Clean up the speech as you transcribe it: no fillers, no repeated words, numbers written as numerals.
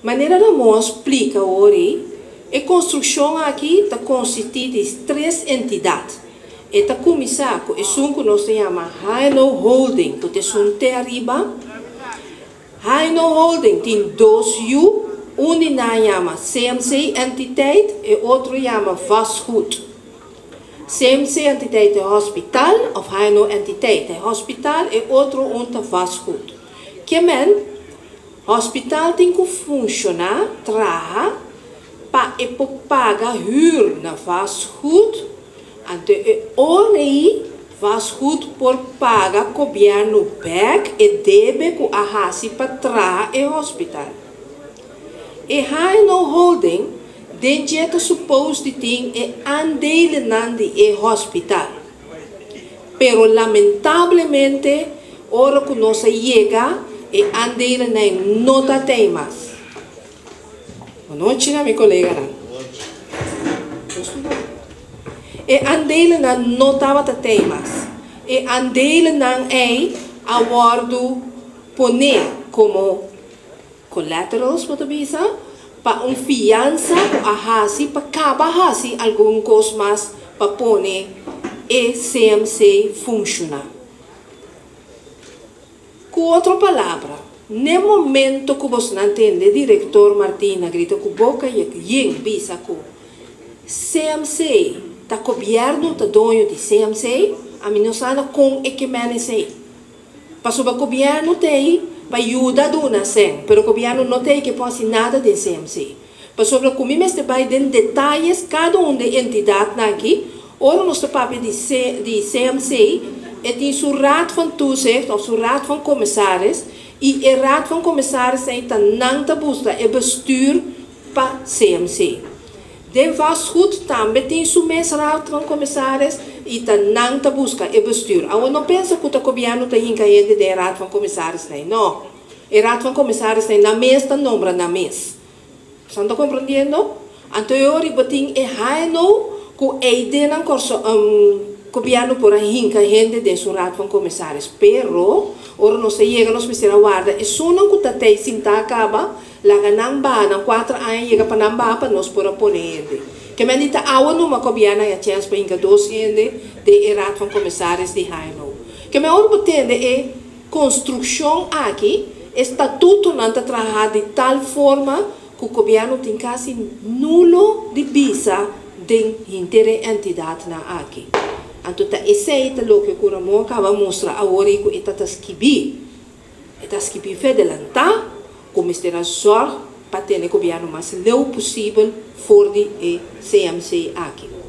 Manera Ramon a splika awor ei, e konstrukshon aki ta konsistí di tres entidat. E ta kuminsá ku esun ku nos ta yama HNO Holding, ku ta esun te ariba. HNO Holding tin dos yu, un di nan yama CMC Entiteit, e otro yama Vastgoed. CMC Entiteit ta e hospital, òf HNO Entiteit ta e hospital, e otro un ta Vastgoed. Ke men, Hospital tin ku funshoná, traha, pa e por paga hür na vastgoed, anto e ora ei vastgoed por paga gobièrnu bèk e debe ku a hasi pa traha e hospital. E HNO Holding den dje ta supos di tin e aandelennan di e hospital. Pero lamentablemente ora ku nos a yega e aandelennan no ta tei mas. Bonochi na mi koleganan. E aandelennan no tabata tei mas. E aandelennan ei a wòrdu poné komo collaterals, bo ta bisa, pa un fiansa ku a hasi pa kaba hasi algun kos mas pa pone e CMC funshoná. Ku otro palabra, n'e momento ku bosnan tende direktor Martina grita ku boka yen bisa ku CMC ta gobièrnu ta doño di CMC, ami no sa na kon e ke mèn esei. Pasobra gobièrnu t'ei pa yuda duna sèn, pero gobièrnu no t'ei ke por hasi nada den CMC. Pasobra ku mi mester bai den detayes kada un den entidatnan aki, ora nos ta papia di di CMC, e tin su Raad van Toezicht òf su Raad van Commissaris i e Raad van Commissaris ei ta nan ta buska e bestuur pa CMC. Den vastgoed tambe tin su mes Raad van Commissaris y ta nan ta busca e bestuur. Awor no pensa cu ta gobierno ta hinca hende den e Raad van Commissaris nei. No. E Raad van Commissaris nei nan mes ta nombra nan mes. Boso ta comprendiendo? Anto e ora bo tin e HNO cu ey den nan Corsou gobierno por a hinca hende den su Raad van Commissaris. Pero ora nos ta yega nos mester a warda esunnan cu ta tey sinta caba. Laga nan baha, nan kuater aña yega pa nan baha pa nos por a pone hende. Ke men di ta awa numa gobièrnu haña chèns pa hinka dos hende den e Raad van Commissaris di HNO. Ke men ora bo tende e konstrukshon aki, e statutonan ta traha di tal forma ku gobièrnu tin kasi nulo di bisa den hinter e entidatnan aki. Anto ta esei ta loke ku Ramon a kaba mustra awor ei ku e ta ta skibí. E ta skibí fe delantá ku mester a zòrg pa tene gobièrnu mas leu posibel for di e CMC aki.